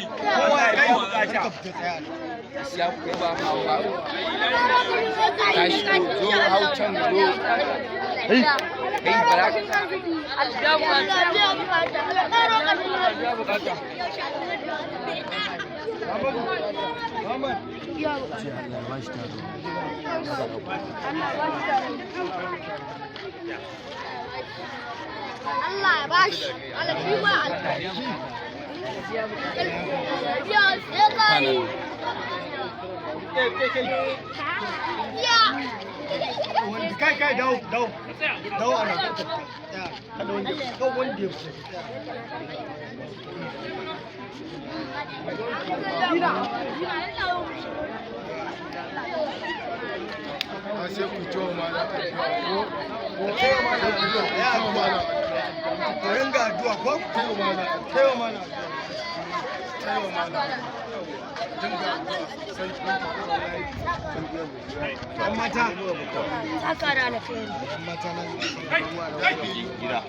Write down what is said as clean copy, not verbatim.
Kowa ya biya bukata. Siya ku ba hawa. Tashi ko zo hau can zo. Kai bara. Allah Bukata. Muhammad. Ya bashi, Allah shi ma ya sai kai. Ya. Wanda kai kai dawo dawo. Dawo ana. Kada wanda kada wanda ya fita. Sai ku ciwo mana ko ko Kai ma da ya addu'a. Ku ringa addu'a ko? Kai mana. Kai mana. Kai mana dinga addu'a sosai. Yan mata. Saka da alkhairi. Yan mata nan. Gida.